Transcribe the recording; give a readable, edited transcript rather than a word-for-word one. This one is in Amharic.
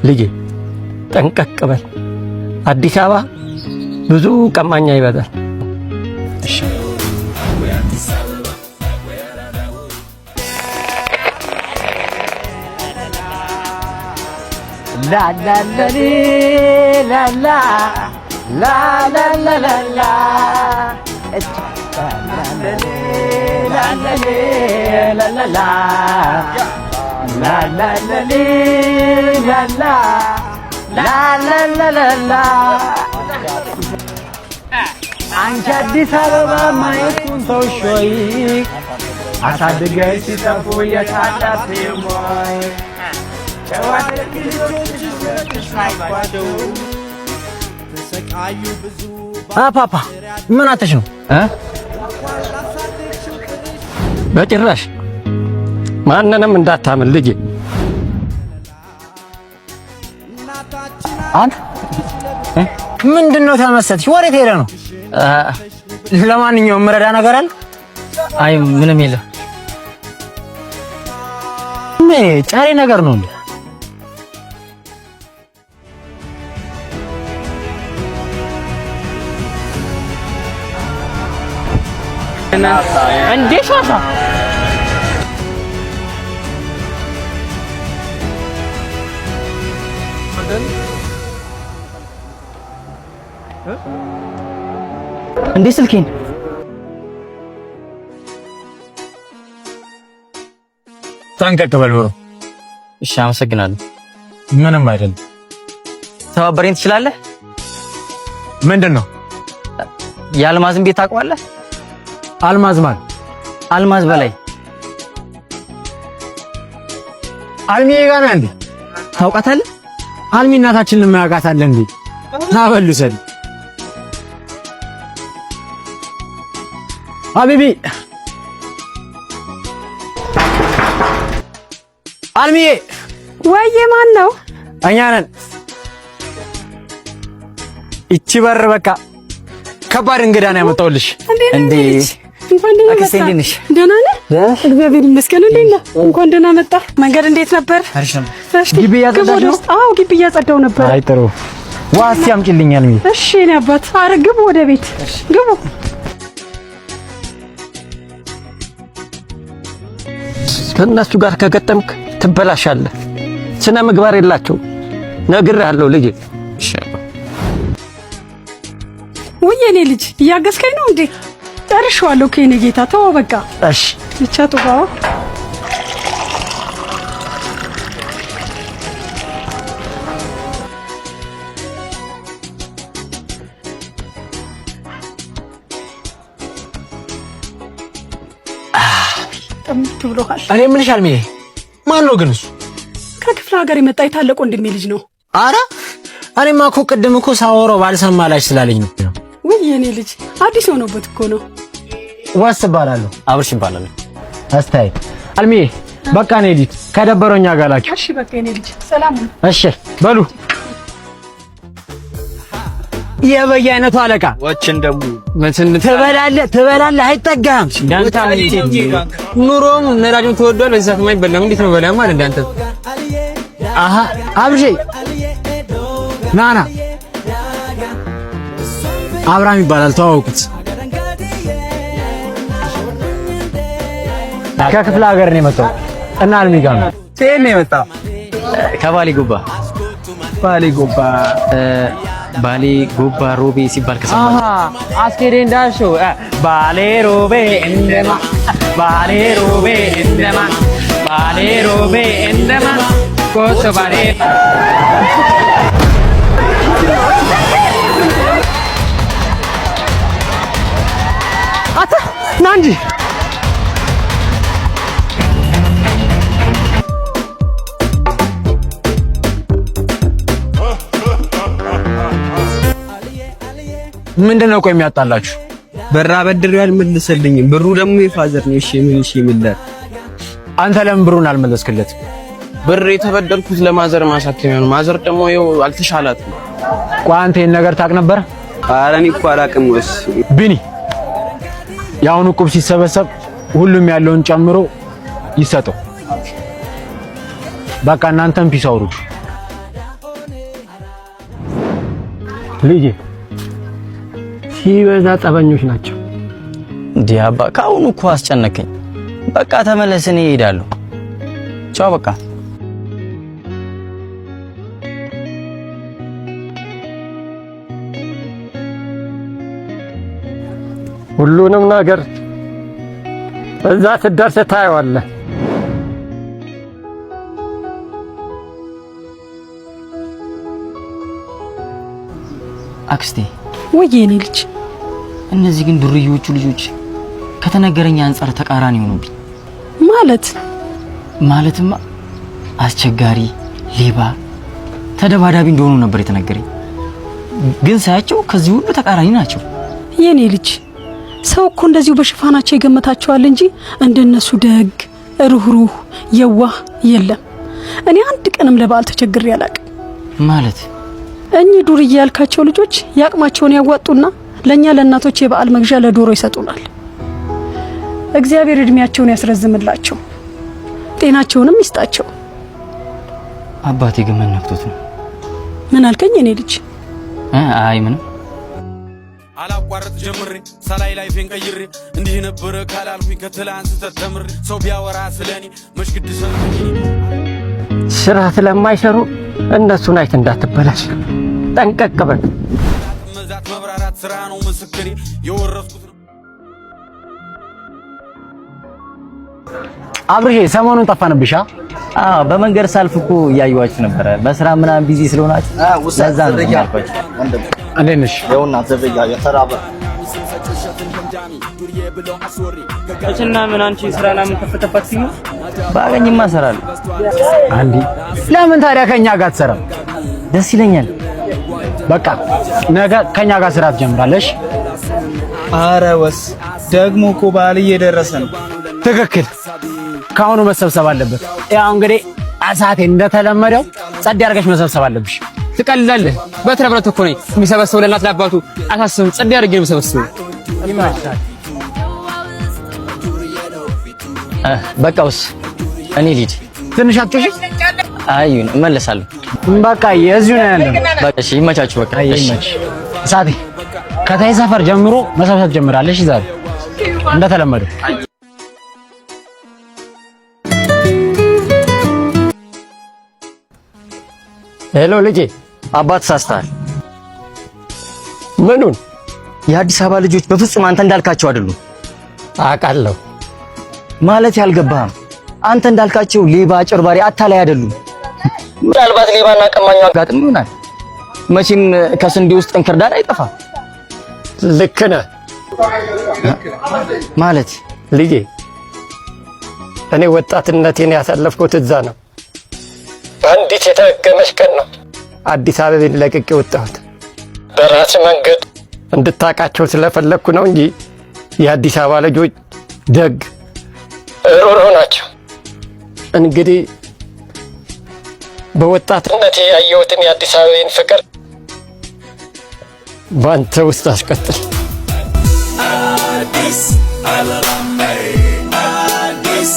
ልጄ ጠንቀቅ በል። አዲስ አበባ ብዙ ቀማኛ ይበዛል። እሺ። ላላላሊ ላላ ላላላላላ ላላላሊ ላላላ ላላላሊ ላላ ላላላላላ አንቺ አዲስ አበባ ማየቱን ተውሾይ አሳድገሽ ሲጠፉ የታጣፊም ወይ ፓፓ ምን አተሽ ነው? በጭራሽ ማንንም እንዳታምን ልጄ። አንተ ምንድን ነው ተመሰጥሽ? ወዴት ሄደ ነው? ለማንኛውም ምረዳ ነገር አለ? አይ ምንም የለም። ምን ጫሬ ነገር ነው እንዴ? እንዴ ሻሻ እንዴ ስልኬን ጠንቀቅ በል bro። እሺ፣ አመሰግናለሁ። ምንም አይደለም። ተባበረኝ ትችላለህ? ምንድን ነው? የአልማዝን ቤት ታውቀዋለህ? አልማዝ ማን? አልማዝ በላይ አልሚ ጋር ነህ እንዴ? ታውቃታለህ? አልሚ እናታችንን የማያውቃት አለ እንዴ? ና በሉ ሰድ ሀቢቢ አልሚዬ፣ ወይዬ ማን ነው? እኛ ነን። ይቺ በር በቃ ከባድ እንግዳ ነው ያመጣሁልሽ። እንዴ እንኳን ደህና አክስቴ መጣህ። እንዴት ነሽ? ደህና ነህ? እግዚአብሔር ይመስገን። እንዴት ነህ? እንኳን ደህና መጣህ። መንገድ እንዴት ነበር? አሪፍ ነበር። እሺ፣ ግቢ እያጸዳሽ ግቡ ወደ ነው? ውስጥ። አዎ ግቢ እያጸዳሁ ነበር። አይ ጥሩ። ውሃ እስኪ አምጪልኝ አልሚ። እሺ የኔ አባት። ኧረ ግቡ ወደ ቤት ግቡ። ከእነሱ ጋር ከገጠምክ ትበላሻለህ። ስነ ምግባር የላቸው። ነግሬሃለሁ ልጄ። ውይ የኔ ልጅ እያገዝከኝ ነው እንዴ? ጨርሼዋለሁ እኮ የኔ ጌታ። ተወው በቃ እሺ ብቻ ጥፋው። ጥምት ብሎሃል። እኔ የምልሽ አልሚዬ፣ ማን ነው ግን እሱ? ከክፍለ ሀገር የመጣ የታላቅ ወንድሜ ልጅ ነው። አረ እኔማ እኮ ቅድም እኮ ሳወራው ባልሰማላሽ ስላለኝ ነው። ውይ የኔ ልጅ አዲስ ሆኖበት እኮ ነው። ዋስ እባላለሁ። አብርሽ ይባላል። አስተያየት አልሚዬ፣ በቃ እኔ ልሂድ። ከደበረኛ ጋር ላኪው። እሺ በቃ የኔ ልጅ ሰላም ነው። እሺ በሉ። የበየአይነቱ አለቃ ወችን ደግሞ ትበላለህ ትበላለህ፣ አይጠጋም። እንዳንተ ኑሮም ነዳጁም ተወዷል። በዚህ ሰዓት የማይበላም እንዴት ነው በላም ማለት እንዳንተ። አሃ አብርሼ ና ና፣ አብርሃም ይባላል፣ ተዋወቁት። ከክፍለ ሀገር ነው የመጣው እና አልሚ ጋር ነው ከየት ነው የመጣው? ከባሌ ጎባ። ባሌ ጎባ ባሌ ጎባ ሮቤ ሲባል ከሰማህ አስኬዴ እንዳልሽው ባሌ ሮቤ እንደማ ባሌ ሮቤ እንደማ ባሌ ሮቤ እንደማ ኮሶ ባሌ አታ ና እንጂ ምንድን ነው ቆይ የሚያጣላችሁ? ብር አበድሬው አልመለሰልኝም። ብሩ ደግሞ የ father ነው። እሺ ምን እሺ ምን ላድርግ? አንተ ለምን ብሩን አልመለስክለት? ብር የተበደርኩት ለ mother ማሳከሚያ ነው። mother ደግሞ ይኸው አልተሻላትም። ቆይ አንተ ይሄን ነገር ታውቅ ነበር? ኧረ እኔ እኮ አላውቅም። ወስ ቢኒ የአሁኑ ቁብ ሲሰበሰብ ሁሉም ያለውን ጨምሮ ይሰጠው። በቃ እናንተም peace አውርዱ። ልጄ። ሲበዛ ጠበኞች ናቸው። እንዲህ አባ ከአሁኑ እኮ አስጨነከኝ። በቃ ተመለስ፣ እኔ እሄዳለሁ። ቻው በቃ። ሁሉንም ነገር እዛ ስትደርስ ታየዋለህ። አክስቴ ውይ የኔ ልጅ፣ እነዚህ ግን ዱርዬዎቹ ልጆች ከተነገረኝ አንጻር ተቃራኒ ሆኑብኝ። ማለት ማለትማ አስቸጋሪ፣ ሌባ፣ ተደባዳቢ እንደሆኑ ነበር የተነገረኝ። ግን ሳያቸው ከዚህ ሁሉ ተቃራኒ ናቸው። የኔ ልጅ ሰው እኮ እንደዚሁ በሽፋናቸው ይገምታቸዋል እንጂ እንደነሱ ደግ፣ ሩህሩህ፣ የዋህ የለም። እኔ አንድ ቀንም ለበዓል ተቸግሬ አላቅም። ማለት እኚህ ዱርዬ ያልካቸው ልጆች የአቅማቸውን ያዋጡና ለእኛ ለእናቶች የበዓል መግዣ ለዶሮ ይሰጡናል። እግዚአብሔር እድሜያቸውን ያስረዝምላቸው፣ ጤናቸውንም ይስጣቸው። አባቴ ግን ምን ነክቶት ነው? ምን አልከኝ የኔ ልጅ? አይ ምንም። አላቋርጥ ጀምሬ ሳላይ life ኤን ቀይሬ እንዲህ ነበረ ካላልኩኝ ከትላንት ስህተት ተምሬ ሰው ቢያወራ ስለኔ መሽግድ ሰምቶኝ ስራ ስለማይሰሩ እነሱን አይተህ እንዳትበላሽ ጠንቀቅ በል። መዛት መብራራት ስራ ነው ምስክሬ የወረስኩት ነው። አብርሼ ሰሞኑን ጠፋንብሻ። አዎ በመንገድ ሳልፍ እኮ እያየኋችሁ ነበረ። በስራ ምናምን busy ስለሆናችሁ ለዛ ነው ያልኳችሁ። እንዴት ነሽ? እና ምን አንቺ ስራ ምናምን ከፈተፋት ሲሉ ባገኝማ እሰራለሁ። አንዲ ለምን ታዲያ ከኛ ጋር አትሰራም? ደስ ይለኛል። በቃ ነገ ከኛ ጋር ስራ ትጀምራለሽ። አረ ወስ ደግሞ እኮ በዓል እየደረሰ ነው። ትክክል። ከአሁኑ መሰብሰብ አለበት። ያው እንግዲህ እሳቴ እንደተለመደው ጸድ አድርገሽ መሰብሰብ አለብሽ። ትቀልዳለህ። በትረ ብረት እኮ ነኝ የሚሰበስበው ለእናት ለአባቱ አሳስብም። ጽድ አድርጌ ነው የሚሰበስበው። በቃ ውስ እኔ ልሂድ። ትንሽ አትጮሽም? አይ እመለሳለሁ። በቃ የዚሁ ነው ያለው። በቃ እሺ፣ ይመቻችሁ። በቃ እሺ። እሳቴ ከታይ ሰፈር ጀምሮ መሰብሰብ ጀምራለሽ። ዛሬ እንደተለመደው Hello ልጄ። አባት ሳስተሃል። ምኑን? የአዲስ አበባ ልጆች በፍጹም አንተ እንዳልካቸው አይደሉም። አውቃለሁ። ማለት ያልገባህም አንተ እንዳልካቸው ሌባ፣ አጭበርባሪ፣ አታላይ አይደሉም። ምናልባት ሌባና ቀማኛው አጋጥሞ ይሆናል። መቼም ከስንዴ ውስጥ እንክርዳድ አይጠፋም። ልክ ነህ ማለት ልጄ። እኔ ወጣትነቴን ያሳለፍኩት እዛ ነው። በአንዲት የተረገመች ቀን ነው አዲስ አበባን ለቅቄ ወጣሁት። በራስ መንገድ እንድታውቃቸው ስለፈለግኩ ነው እንጂ የአዲስ አበባ ልጆች ደግ ሩህሩህ ናቸው። እንግዲህ በወጣትነቴ ያየሁትን የአዲስ አበባን ፍቅር በአንተ ውስጥ አስቀጥል። አዲስ አበባ አዲስ